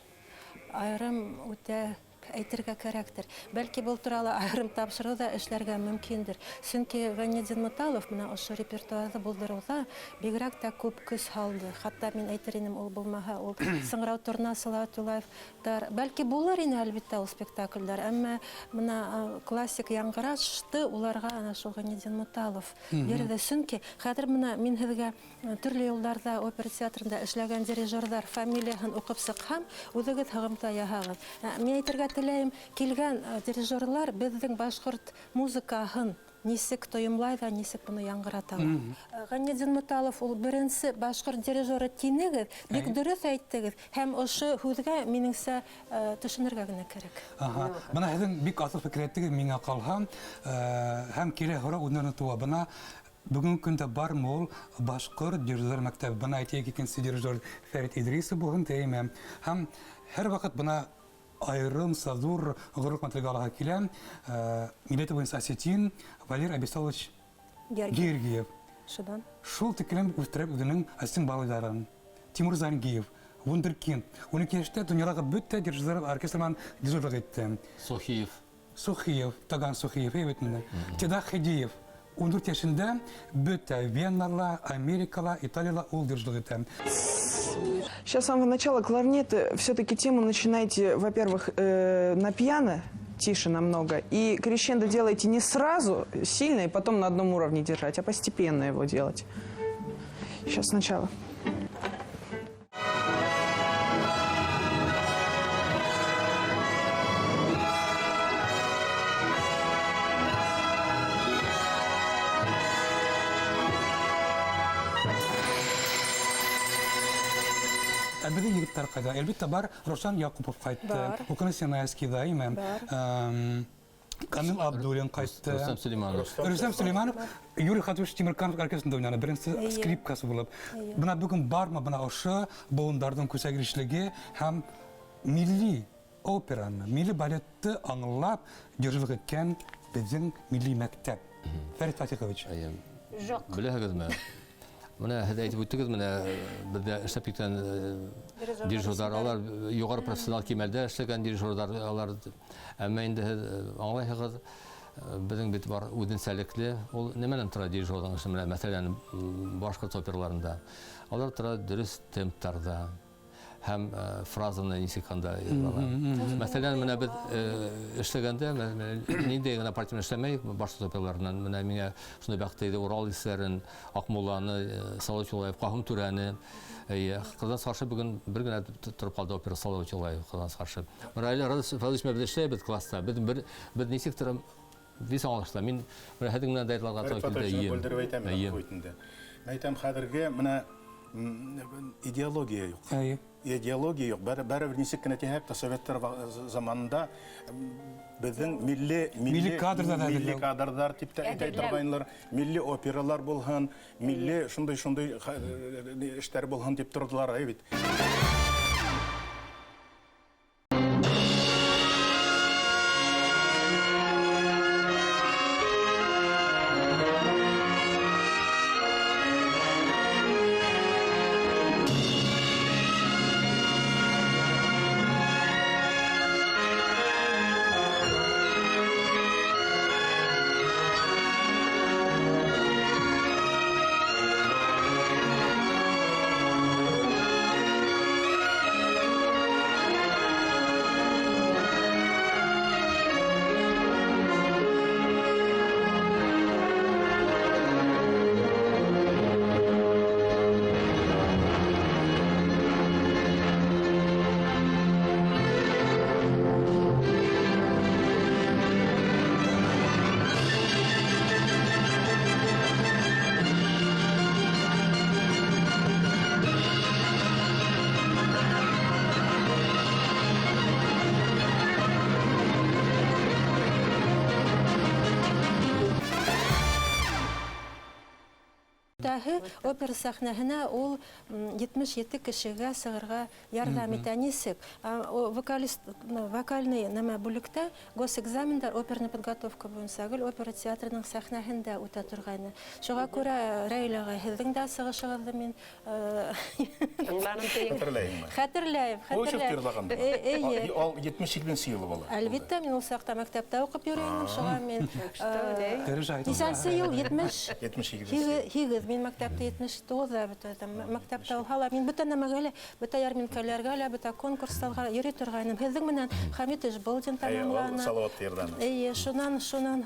аерым үтә әйтергә кәрәктер. Бәлки, был туралы аерым тапшыру да эшләргә мөмкиндер. Чөнки Гайнетдин Моталов менә ошо репертуарны булдыруда бигрәк тә күп көч һалды. Хәтта мин әйтер инем, ул булмаһа, ул Сыңрау торна Салават Юлаев Дар. Бәлки булыр ине, әлбиттә, ул спектакльләр, әмма менә классик яңгырашты уларга әнә шул Гайнетдин Муталов бирде. Чөнки хәзер менә мин һеҙгә төрлө йылдарҙа опера театрында эшләгән дирижерҙар фамилияһын уҡып сыҡһам, үҙегеҙ һығымта яһағыҙ. Мин әйтергә теләйем, килгән дирижерлар беҙҙең башҡорт музыкаһын нисек тойомлай ҙа, нисек быны яңғырата ла. Гайнетдин Муталов ул беренсе башҡорт дирижеры тинегеҙ, бик дөрөҫ әйттегеҙ. Һәм ошо һүҙгә, минеңсә, төшөнөргә генә кәрәк. Ага. Бына һеҙҙең бик аҫыл фекер әйттегеҙ, миңә ҡалһа, һәм кире һорау үҙенән тыуа. Бына бөгөнгө көндә бармы ул башҡорт дирижерҙар мәктәбе? Бына әйтәйек, икенсе дирижер Фәрит Идрисов булһын, тейме? Һәм һәр ваҡыт бына айырымса ҙур ғорурлыҡ менән телгә алаһы килә. Милләте буйынса осетин Валер Абисалович Гергиев. Шунан. Шул тиклем үҫтереп үҙенең осетин балаларын. Тимур Зангиев, вундеркинд. 12 йәштә донъялағы бөтә дирижерҙар оркестр менән дирижерлыҡ итте. Сухиев. Сухиев, Таган Сухиев, әйбәт менә. Тедах Хедиев. 14 йәшендә бөтә Венала, Америкала, Италияла ул дирижерлыҡ итә. Сейчас с самого начала кларнеты все-таки тему начинайте, во-первых, на пиано, тише намного, и крещендо делайте не сразу сильно и потом на одном уровне держать, а постепенно его делать. Сейчас сначала. Ә беҙҙең егеттәр ҡайҙа? Әлбиттә, бар. Рушан Якупов ҡайтты. Бар. Укыны Синайскийҙа, име? Бар. Камил Абдуллин ҡайтты. Рустам Сулейманов. Рустам Сулейманов Юрий Хатович Тимирканов оркестрында уйнаны, беренсе скрипкасы булып. Бына бөгөн бармы бына ошо быуындарҙың күсәгерешлеге һәм милли операны, милли балетты аңлап дирижерлык иткән беҙҙең милли мәктәп. Фәрит Фатихович. Юҡ. Беләһегеҙме? Менә һеҙ әйтеп үттегеҙ, менә беҙҙә эшләп киткән дирижерҙар, алар юғары профессионал кимәлдә эшләгән дирижерҙар, алар. Әммә инде һеҙ аңлайһығыҙ, беҙҙең бит бар үҙенсәлекле, ул нимәнән тора дирижерҙың эше, менә мәҫәлән, башҡорт операларында. Алар тора дөрөҫ темптарҙа һәм фразаны нисек анда язалар. Мәҫәлән, менә беҙ эшләгәндә, ниндәй генә партия менән эшләмәйек, башҡорт операларынан, менә миңә шундай бәхет тейҙе, Урал исләрен, Аҡмулланы, Салават Юлаев, Ҡаһым Түрәне. Ҡыҙғаныс ҡаршы бөгөн бер генә тороп ҡалды опера Салават Юлаев, ҡыҙғаныс ҡаршы. Раил Фәүзович менән беҙ эшләйбеҙ класста. Беҙ нисек торам, бик аңлашыла. Мин менә һеҙҙең менән дә йырларға тура килде. Бер бүлдереп әйтәм, инде. Мин әйтәм, хәҙерге менә идеология юҡ. Идеология юҡ. Бәрібір нисек кенә тиһәк тә, советтар заманында беҙҙең милли кадрҙар милли кадрҙар тип тә әйтә торғайнылар, милли опералар булһын, милли шундай-шундай эштәр булһын тип торҙолар, әй бит. Опера сәхнәһенә ул 77 кешегә сығырға ярҙам итә. Нисек? Вокалист, вокальный нәмә бүлектә госэкзамендар оперный подготовка буйынса гел опера театрының сәхнәһендә үтә торғайны. Шуға күрә, Раил ағай, һеҙҙең дә сығышығыҙҙы мин тыңланым тейем. Хәтерләйемме? Хәтерләйем, хәтерләйем. Эйе. Ул 77 йылы була. Әлбиттә, мин ул саҡта мәктәптә уҡып йөрөй инем, шуға мин нисәнсе йыл? 78. Мин мәктәптә 79-да бөтәм. Мәктәптә булһа ла, мин бөтә нәмәгә лә, бөтә ярминкәләргә лә, бөтә конкурстарға йөрөй торғайным. Һеҙҙең менән Хәмит Ишбулдин тамамланы. Салават йырҙаны. Эйе, шунан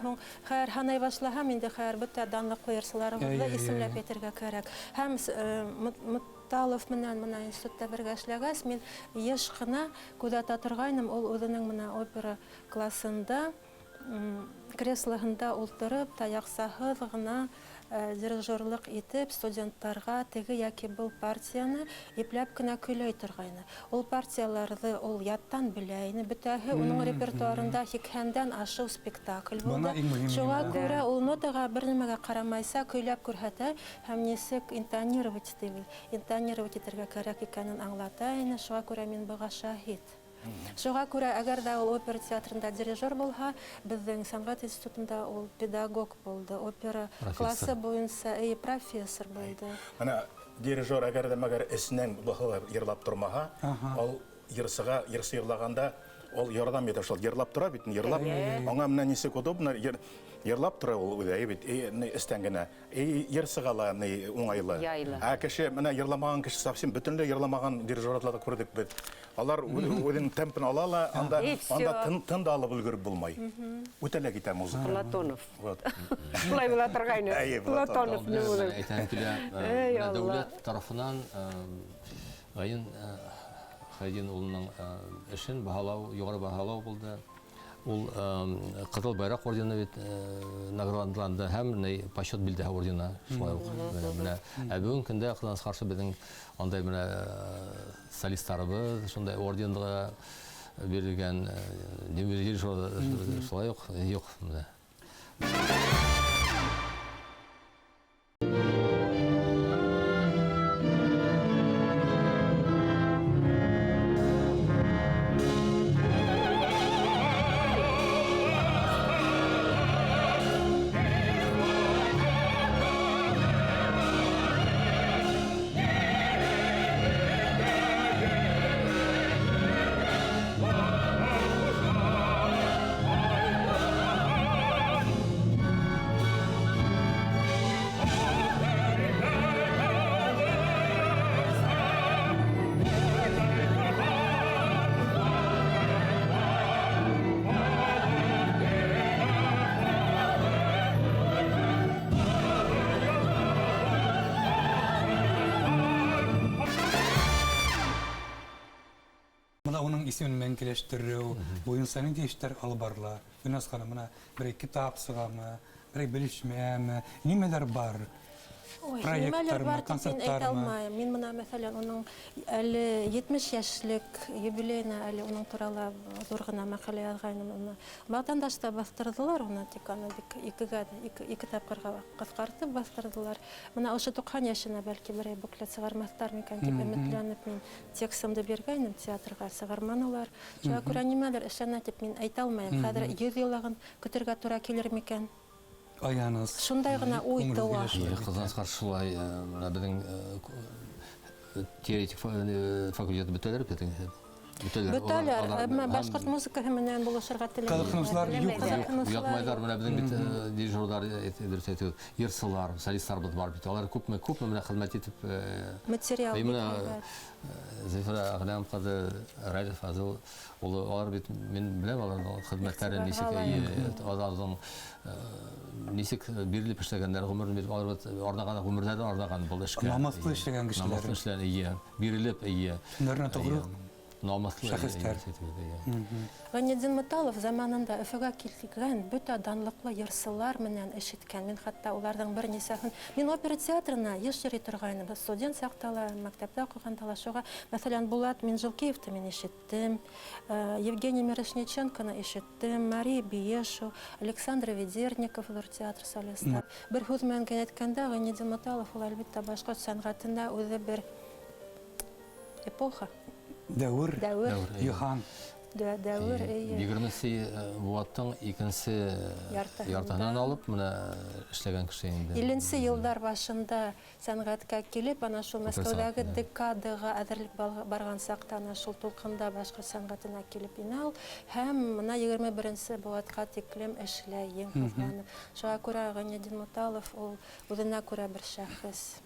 һуң хәҙер һанай башлаһам, инде хәҙер бөтә данлыҡлы йырсыларыбыҙҙы исемләп әйтергә кәрәк. Һәм Мутталов менән мына институтта бергә эшләгәс, мин йыш ҡына күҙәтә торғайным, ул үҙенең мына опера классында креслоһында ултырып, таяҡсаһыҙ ғына дирижерлыҡ итеп, студенттарға теге йәки был партияны ипләп кенә көйләй торғайны. Ул партияларҙы ул яттан белә ине, бөтәһе уның репертуарында 80-дән ашыу спектакль булды. Шуға күрә ул нотаға бер нәмәгә ҡарамайса көйләп күрһәтә һәм нисек интонировать тибеҙ, интонировать итергә кәрәк икәнен аңлата ине. Шуға күрә мин быға шаһит. Шуға күрә, әгәр ҙә ул опера театрында дирижер булһа, беҙҙең сәнғәт институтында ул педагог булды, опера классы буйынса, профессор булды. Мына дирижер әгәр ҙә мәгәр эсенән баһалар йырлап тормаһа, ул йырсыға, йырсы йырлағанда ул ярҙам итә, шул йырлап тора бит, йырлап. Аңа менә нисек удобно йырлап тора ул үҙе, бит, эстән генә. Йырсыға ла уңайлы. Ә кеше менә йырламаған кеше совсем бөтөнләй йырламаған дирижерларҙы күрҙек беҙ. Алар үҙенең темпын ала ла, анда тын да алып өлгөрөп булмай. Үтә лә китә музыка. Платонов. Вот. Шулай була торғайны. Платонов. Әйтәм килә, дәүләт тарафынан Ғайын Хәйдин улының эшен баһалау, юғары баһалау булды. Ул Ҡыҙыл Байраҡ ордены бит наградланды һәм почет билдәһе ордены шулай уҡ. Менә бөгөнгө көндә ҡыҙғаныс ҡаршы беҙҙең андай менә солисттарыбыҙ шундай орденға бирелгән шулай уҡ юҡ менә. Мына уның исемен мәңгеләштереү буйынса ниндәй эштәр алып барыла? Гөлназ ханым, мына берәй китап сығамы, берәй белешмәме, нимәләр бар? Ой, Проекттармы, нимәләр бар тип мин әйтә концерттармы? алмайым. Мин мына, мәҫәлән, уның әле 70 йәшлек юбилейына әле уның турала ҙур ғына мәҡәлә яҙғайным. Уны Ватандашта баҫтырҙылар уны, тик аны бик икегә, ике тапҡырға ҡыҫҡартып баҫтырҙылар. Мына ошо 90 йәшенә бәлки берәй буклет сығармаҫтар микән тип өмөтләнеп мин текстымды биргәйнем театрға, сығарманылар. Шуға күрә нимәлер эшләнә тип мин әйтә алмайым. Хәҙер 100 йыллығын көтөргә тура килер микән? Аяныз. Шундай ғына уй Күңелегеҙгә тыуа. килешә. Ҡыҙғаныс ҡаршы шулай, мына беҙҙең теоретик факультет бөтәләр бит инде. Бөтәләр. Бөтәләр, әммә башҡорт музыкаһы менән булышырға теләмәйҙәр. Ҡыҙыҡһыныусылар юҡ. Ҡыҙыҡһыныусылар Ятмайҙар, мына беҙҙең бит дирижерҙар, дөрөҫ әйтегеҙ, йырсылар, солистларыбыҙ бар бит. Алар күпме, күпме менә хеҙмәт итеп, Материал Әй, бик мына, һәйбәт. Зөлфирә Әғләм ҡыҙы, Рәлиф Фазыл улы, алар бит, мин беләм аларҙың хеҙмәттәрен нисек, Иғтибарға лайыҡ. аларҙың, нисек бирелеп эшләгәндәр, ғүмерен биреп, алар бит арнаған, ғүмерҙәрен арнаған был эшкә. Намыҫлы эшләгән кешеләр. Намыҫлы эшләгән, эйе, бирелеп, эйе. Һөнәренә тоғро Намыҫлы, шәхестәр. эйе, эйе. Ғәйнетдин Муталов заманында Өфөгә килгән бөтә данлыҡлы йырсылар менән эш иткән. Мин хатта уларҙың бер нисәһен, мин опера театрына йыш йөрөй торғайным. Студент саҡта ла, мәктәптә уҡығанда ла шуға, мәҫәлән, Булат Минжилкеевты мин ишеттем, Евгений Мирошниченконы ишеттем, Мария Биешу, Александр Ведерников ҙур театр солисты. Бер һүҙ менән генә әйткәндә, Ғәйнетдин Муталов ул әлбиттә башҡорт сәнғәтендә үҙе бер эпоха. Дәүер. Дәүер. Дәүер, эйе. Йыһан. Дәүер, эйе. Егерменсе быуаттың икенсе Яртыһында. яртыһынан алып, мына эшләгән кеше инде. Илленсе йылдар башында сәнғәткә килеп, ана шул Күпер Мәскәүҙәге сәнғәтенә. декадаға әҙерлек барған саҡта ана шул тулҡында башҡорт сәнғәтенә килеп инә ул. Һәм мына егерме беренсе быуатҡа тиклем эшләй, ең һыҙғанып. Шуға күрә Ғәйнетдин Муталов ул үҙенә күрә бер шәхес.